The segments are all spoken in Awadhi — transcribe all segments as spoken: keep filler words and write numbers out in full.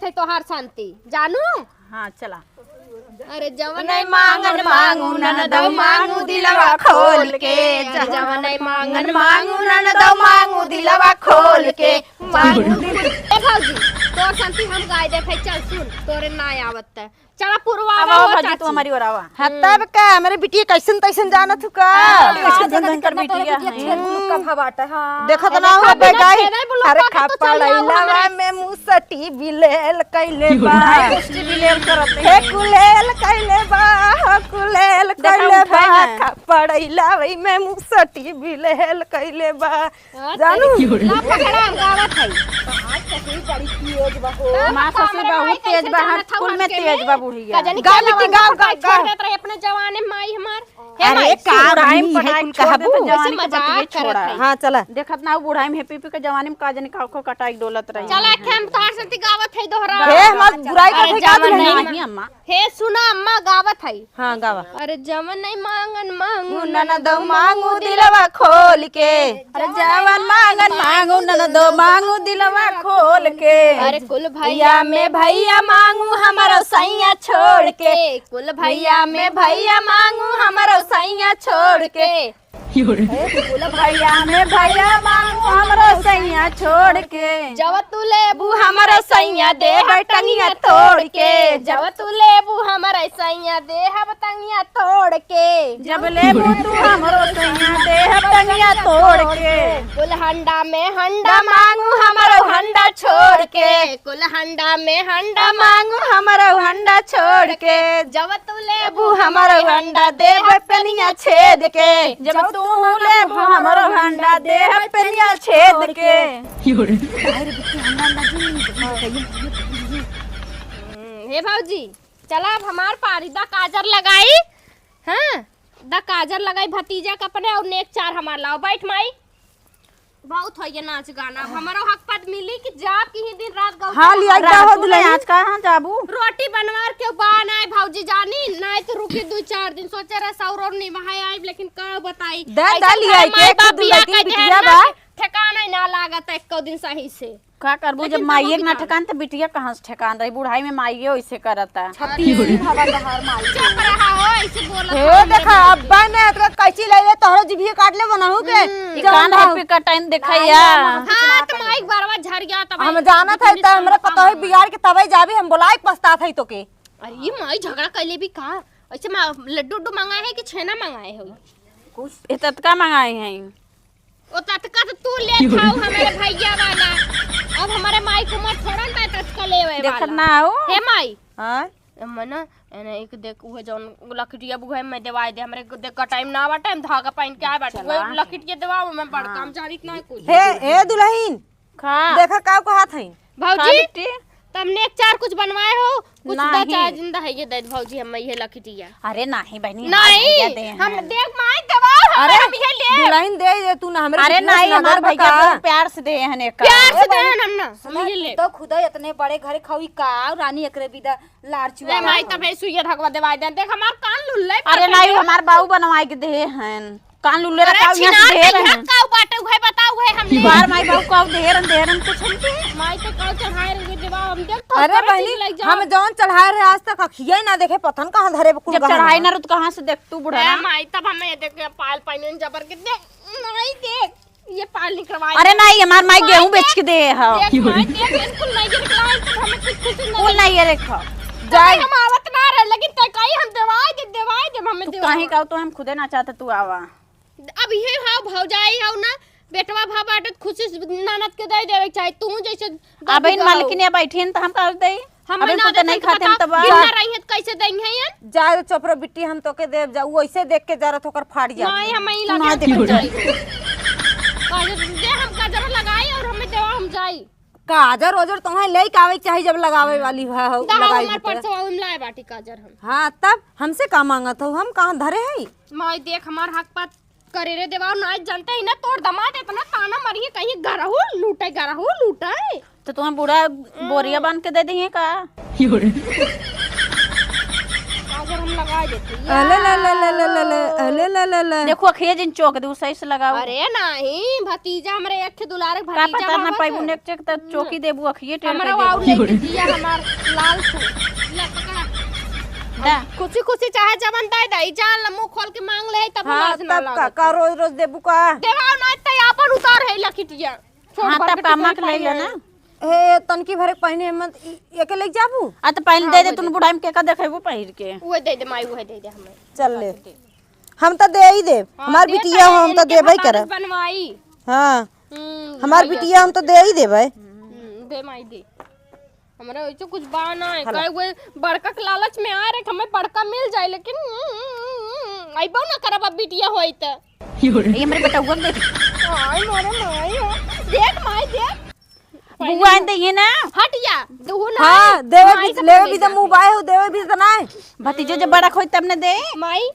है तोहार शांति, जानू? हाँ, चला। अरे जवन नहीं मांगन मांगू ननदो मांगू दिलवा खोल के, जवन नहीं मांगन मांगू ननदो मांगू दिलवा खोल के, मांगू दिल-, ए भौजी, तोर शांति हम गाय देखे, चल सुन, तोरे ना आवत त। चला पुरवा अब आओ हो भौजी, चाची। तू हमारी ओर आवा। हाँ, तब का, हमरे बिटिया कैसन तैसन जानत हु का? हाँ, कैसन कैसन धन कर बिटिया है। छेद मुलुक का भवाटा, हाँ। देखत ना हो बेगाई। अरे खा पड़ैलवा में मुसटी बिलेल कैले बा। मुसटी बिलेल करत हे है। कुलेल कैले बा, हो कुलेल देखा कैले उठा बा। है। खा पड़ैलवा में मुसटी बिलेल कैले बा। हाँ, जानू। तेरी ला पकड़ा, हम गावत है। आज ससुर बड़ी तेज बा हो। माँ ससुर बहुत तेज बा, हर कुल में तेज बा बुढ़िया। गाओ बिट्टी, गाओ, गाओ, गाओ। अपने जवाने माई हमार। अरे का बुढ़ाई में पटाई छोड़ दे तो जवानी के बतिये छोड़ा। हाँ, चला। देखत ना, बुढ़ाई में पी पी के जवानी में का जाने का खो कटाई डोलत रही। चला, एक हम तोहार संती गावत है दोहरा। हे, हमार बुराई का अरे, ठेका जवन नहीं। नहीं, अम्मा। हे सुना अम्मा, गावत है। हाँ, गावा। अरे जवन नहीं मांगन मांगू ननदो मांगू दिलवा खोल के। अरे जवन मांगन मांगू ननदो मांगू दिलवा खोल के। अरे कुल भैया में भैया मांगू हमरो सैया छोड़ के। कुल भैया में भैया मांगू हमरो सैया छोड़ के। हे कुल भैया में भैया मांगू हमरो सैया छोड़ के। जब तू लेबू हमरो सैया देहब टंगिया तोड़ के। जब तू लेबू हमरो सैया देहब टंगिया तोड़ के। जब लेबू तू हमरो सैया देहब टंगिया तोड़ के। कुल हंडा में हंडा मांगू हमरो हंडा छोड़ के। कुल हंडा में हंडा मांगू हमरो हंडा छोड़ के। जब तू लेबू हमरो हंडा देहब पेनिया छेद के। जब तू लेबू हमरो हंडा देहब पेनिया छेद के। अरे बिट्टी, हंडा ना दी, हम्म, हे भौजी, चला अब हमार पारी दा काजर लगाई। हाँ, दा काजर लगाई भतीजा के अपने और नेक चार हमार लाओ। बैठ माई। बहुत हो ये नाच गाना। अब हमरो हक पद मिली कि जाब की ही दिन रात गाओ। हाँ, लिया रात जाओ को दुल्हन। आज कहाँ जाबू? रोटी बनवार के बान आए भौजी जानी, नाई तो रुकी दो चार दिन। सोचे रहे सौर और निभाए आए, लेकिन का बताई। दा, ऐसे दा, लिया घर के माई एक बाप दो बिया तीन कह दे बिटिया ना बा। कि ठिकाना ही ना लागत एको दिन सही से। का करबू, जब लेकिन माई बाबू एक ना बिना ठेकान, त बिटिया कहाँ से ठेकान रही? बुढ़ाई में माइये ओइसे करता। छत्तीस हवा बहार माई। चुप रहा हो, ऐसे बोलत हे हो, देखा, अब्बा ने एतना कैंची ले ले, तोहरो जिभिया काट ले बनाऊ के। हम्म। ई जौन कान भाव। पे कटाइन देखैया। हाँ, त माई बरवा झड़ गया, तब हम जानत है, त हमरा पता है, बिगाड़ के तबे जाबी, हम बोलाए के पछतात है तोके। अरे, ये माई झगड़ा कैले भी का? ऐसे मा-, लड्डू उड्डू मंगाए है कि छेना मंगाए हो? कुछ ए ततका मंगाए हैं। ओ ततका तो तू ले थाऊ हमारे भैया वाला। अब हमारे माई को मत छोड़न बे ततका लेवे देखत वाला। ना हो। हे माई। हाँ? मना, एने एक देख उहे जौन लकटिया बुहे में देवाई दे, हमरे को देख का टाइम ना बाटे, हम धागा पहन के आए बाटे। चला। उहे लकटिया देवाओ, मैं बड़का हाँ। हम जानित ना कुछ। हे, हे दुल्हन, का? देखा का कहत हई। भौजी, का बिट्टी? तमने एक चार कुछ बनवाए हो? कुछ दा नहीं। चार जिंदा है, ये दे भौजी, हम ये लखटिया। अरे नहीं बहनी, हमार नहीं, भैया दे हम हैं। देख माई दबाओ, हम अरे, हम ये ले। दुल्हन दे दे तू ना, हमरे अरे बिटिया से नहीं, ना हमार गड़बड़ भैया का? बहुत प्यार से दे हैं एक। प्यार से अरे दे बहनी, हैं हम ना, हम सुना, ये ले। तू तो खुदा इतने बड़े घर खाऊ का, रानी एकरे बिदा लार ए चुआ माई, रहा। तबे सुइया ढकवा देवाई दे। देख हमार कान लुल्ले अरे बाटे नहीं, रे। हमार बाऊ बनवाई के दे हैं। कान लुल्ले अरे रखाऊ, यहाँ से छिनार ढेर नहीं है। है, काऊ बाटे, उहे बताऊ, उहे हम ले। बार माई बाऊ काऊ ढेरन, ढेरन कुछ हमके। माई तो काऊ चढ़ाए रहे देवा, हम देख तो अरे करे बहनी, चीज लग जाओ। हम जौन चढ़ाए रहे आज तक अखिया ही ना देखे, पतन कहाँ धरे कुल जब गहना। चढ़ाई ना रहो तो कहाँ से देख तू बुढ़ा ए ना? माई, तब हमें ये देख पायल पहने जबर के देख, माई देख, ये पायल निकलवाई अरे दे। नहीं, हमार माई माई गेहूं बेच देख, के दे है। देख माई देख, बिल्कुल नहीं निकलवाई, तब हमें कुछ कुछ कुल नहीं। नहीं ये देखो। जाए। हम आवत ना रहे, लेकिन ते कही हम देवाई दे, देवाई दे, हमें तू देवाई। कहीं का तो हम खुदे ना चाहते तू आवा। अब ये हाव भौजाई हाव ना, बेटवा भा बाटे त खुशी से ननद के दे देवे के चाही। तू जैसे अब इन मालकिन या बैठी हैं त हम का दे? हम अबे ना कुल तो देते नहीं तो खाते हम बताओ, तब बिना रही है त कैसे देंगे हैं? जा चोपड़ा बिट्टी हम तोके देब जा, उ ऐसे देख के जरा थोकर फाट जात। नहीं, हम ही तू ना लगा देख के जाई। काजर दे, हम काजर लगाई और हमें देवा हम जाई। काजर ओजर तोहे लेके आवे के चाही जब लगावे वाली है, हो, दा, लगाई हमार भी तो। परसवा हम लाए बाटी काजर हम। हाँ, तब हमसे का मांगत हो, हम कहाँ धरे हई? माई देख हमार हक पात करे रे देवा, ना जनते ही ना तोर दमाद इतना ताना मारिए कहीं गरहू लूटे, गरहू लूटे। तो तुम्हें बूढ़ा बोरिया बांध के दे दिए का? हम लगा देते। अले ला ला ला ला ला ला, अले ला ला ला। देखो, अखिए जिन चौक दे, सही से लगाओ। अरे नहीं, भतीजा हमरे एक ठे दुलारे का भतीजा पता ना बाबा पाइबू से। नेक चेक त चौकी देबू, अखिए टेढ़ हमरा कर वाउ देबू। लेके जिया हमार लाल फूल। ले, पकड़ा। दा। खुशी खुशी चाहे जवन दे दे, जान ल मुंह खोल के मांग ले, तब हाँ, लाज ना तब का, लागत। का रोज रोज देबू का? देवाओ ना, त आपन उतार है लखिटिया। छोट हाँ, बड़ तब के का टिकट अम्मा के ले पाई ले है। ना। हे, तनकी भरे के पहिने मत, इ-, एके लेके जाबू? आ, त पहिन हाँ, दे दे, वो तुन दे। बुढ़ाई में के का देखेबू पहिर के? उहे दे दे माई, उहे दे दे हमें। चल ले। हम त दे ही देब। हाँ, हमार दे बिटिया हो, हम त इनके देबे भतारत करब। बनवाई। हाँ। हम्म, हमार भैया बिटिया से। हम त दे ही देबे। हम्म, दे माई दे। हमरा वैसे कुछ बा ना है, हला। काहे वो बड़का के लालच में आ रहे, हमें बड़का मिल जाए, लेकिन, हम्म, अइबो ना करब अब बिटिया होई त। ये हमरे बेटउआ के दे दे। आई मोरे माई हो। देख माई, देख। बुआ आइन दे ये ना। हट या, दुहु ना हाँ, आई। देवे माई भी, से लेवे बोले भी त जाके। मुँह बाए हो, देवे भी त ना है। भतीजो जब बड़ा होई तब न दे। माई,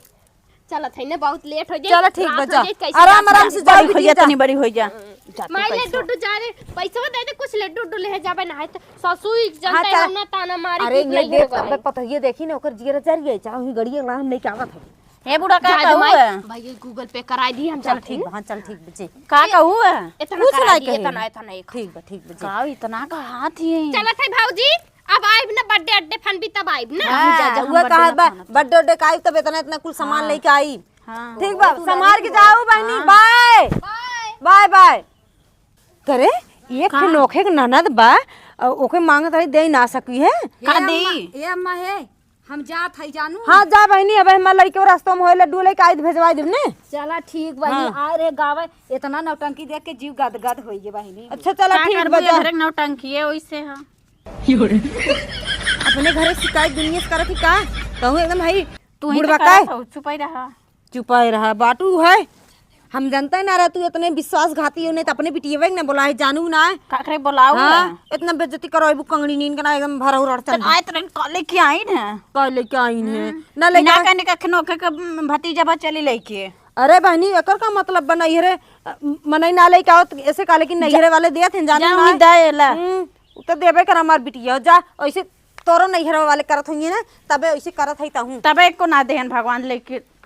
चलत है ना, बहुत लेट हो जाए। चलो ठीक बा, रात हो जा। जाए, कैसे आराम, जात आराम बा? से जा, बड़ी हो जा, बिटिया, जा। तनी बड़ी हो जा। जा तू माई, ले पैसा। डुडू जा रे, पैसवा दे दे, कुछ ले डुडू ले जाबे ना है तो ससुई हाँ, जनता चल। है ना, ताना मारी अरे, कि ये नहीं देख, होगा अबे भाई। पतोहिए देखी ना, ओकर जियरा जर गई, चाहे वही गड़िया ला हम लेके आवत है। हे बूढ़ा, का जाए दे कहू माई, है? भाई, ये Google Pay कराई दी हम चल जाते ठीक हैं। बा, हाँ, चल ठीक बा, जी। का कहू है? इतना कुछ कराई नहीं दी, कहे। इतना, इतना एक। ठीक बा, ठीक बा, जी। का इतना का हाथ ही है? चलत है भौजी, अब आइब ना birthday अड्डे फन भी तब आइब ना। हाँ, जा, जा, हम वो birthday कहत ना बा, फन। Birthday उड्डे का आइब तब इतना, इतना कुल सामान हाँ। लेके आई। हाँ। ठीक बा, बहुत संभाल के उड़ान जाओ बहिनी, हाँ। Bye। Bye। Bye, bye। करे, एक का? ठे नोखे के ननद बा, अ, ओके मांगत रही, दे ना सकी है। का ए अम्मा, देई? ए अम्मा हे, हम जात हई जानू। हाँ, जा बहिनी, अब हमार लड़के रस्तों में होए, लड्डू लेके आई त भेजवाई देब ने। चला ठीक बहिनी, हाँ। आ रे गावे, इतना नौटंकी देख के जीव गदगद होई गे बहिनी। अच्छा, चला का ठीक करबू, बा, जा। ये घरे के नौटंकी है, ओइसे हाँ। अपने घरे शिकायत दुनिया से करत ही का? कहूँ एकदम हई तू ही तो बुढ़बा करत का? हऊ, चुपाई रहा। चुपाई रहा, बाटू है। हम जनते ना रहा तू इतने विश्वासघाती हो, नहीं तो अपने बिटियवे के ना बोला है, जानू ना है। काकरे बोलाऊ हाँ, है? इतना बेइज्जती करो, अबू कंगड़ी नीन के ना एकदम भरा उड़ाड़ तो चल। आए तो रही, कल लेके आई ना। कल लेके आई है। हम्म। ना लेके ना आ- कहने का खनो के, के भतीजा बा चली लेके। अरे बहनी, एकर का मतलब बा नैहरे, अ, मनई ना लेके आओ, तो ऐसे काले कि नैहरे वाले देत हैं, जाने जा ना। उन्हीं दे ला। हम्म, उ तो देबे कर हमार बिटिया, जा, ऐसे तोरो नैहरे वाले करत होइए ना, तबे ऐसे करत है तहूँ। तबे एको ना देहन भगवान लेके।